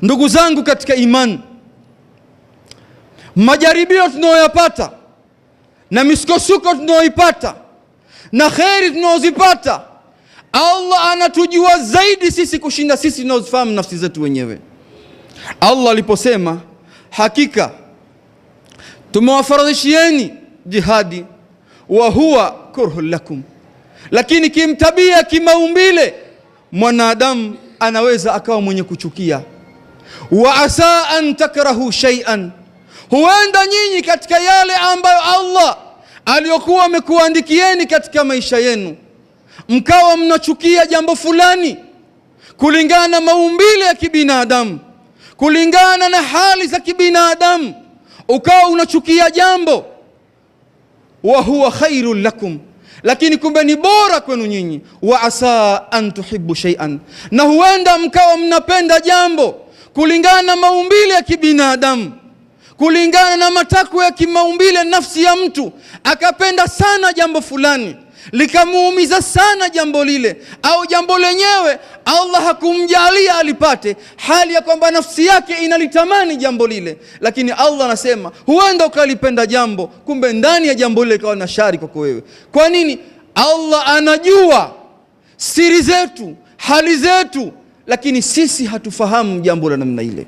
Ndugu zangu katika imani, majaribio tunayoyapata na misukosuko tunayoipata na kheri tunayozipata, Allah anatujua zaidi sisi kushinda sisi tunaozifahamu nafsi zetu wenyewe. Allah aliposema, hakika tumewafaradhishieni jihadi, wa huwa kurhun lakum, lakini kimtabia, kimaumbile mwanadamu anaweza akawa mwenye kuchukia. Wa asa an takrahu shay'an, huenda nyinyi katika yale ambayo Allah aliyokuwa amekuandikieni katika maisha yenu mkawa mnachukia jambo fulani kulingana na maumbile ya kibinadamu, kulingana na hali za kibinadamu, ukawa unachukia jambo, wa huwa khairun lakum, lakini kumbe ni bora kwenu nyinyi. Wa asa an tuhibbu shay'an, na huenda mkawa mnapenda jambo kulingana na maumbile ya kibinadamu, kulingana na matakwa ya kimaumbile, nafsi ya mtu akapenda sana jambo fulani likamuumiza sana jambo lile, au jambo lenyewe Allah hakumjalia alipate, hali ya kwamba nafsi yake inalitamani jambo lile, lakini Allah anasema huenda ukalipenda jambo, kumbe ndani ya jambo lile ikawa na shari kwako wewe. Kwa nini? Allah anajua siri zetu, hali zetu, lakini sisi hatufahamu jambo la namna ile.